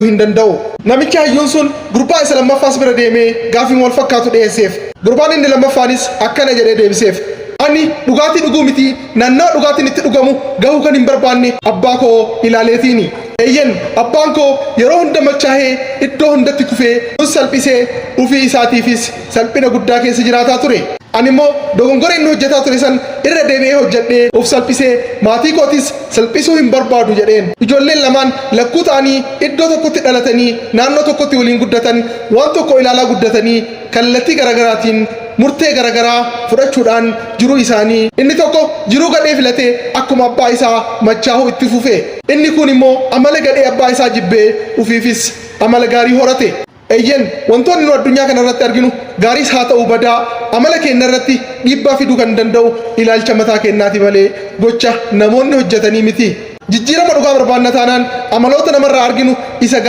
Hin danda'u. Namichi hayyuun sun gurbaa isa lammaffaas bira deemee gaafii wal fakkaatu dhiyeesseef. Gurbaan inni lammaffaanis akkana jedhee deebiseef. Ani dhugaatii dhuguu miti, naannawa dhugaatiin itti dhugamu gahuu kan hin barbaanne abbaa koo ilaaleetiini. Eeyyen, abbaan koo yeroo hunda machaahee iddoo hundatti kufee nus salphisee ofii isaatiifis salphina guddaa keessa jiraataa ture. Ani immoo dogongora inni hojjetaa ture san irra deebi'ee hojjedhee of salphisee maatii kootis salphisuu hin barbaadu jedheen. Ijoolleen lamaan lakkuu ta'anii iddoo tokkotti dhalatanii naannoo tokkotti waliin guddatan, waan tokko ilaalaa guddatanii, kallattii garaagaraatiin murtee garaagaraa fudhachuudhaan jiruu isaanii, inni tokko jiruu gadhee filatee akkuma abbaa isaa machaahuu itti fufe. Inni kun immoo amala gadhee abbaa isaa jibbee ufiifis amala gaarii horate. Eeyyen, wantoonni nu addunyaa kana irratti arginu gaariis haa ta'u badaa, amala keenya irratti dhiibbaa fiduu kan danda'u ilaalcha mataa keenyaati malee gocha namoonni hojjetanii miti. Jijjiirama dhugaa barbaanna taanaan amaloota namarraa arginu isa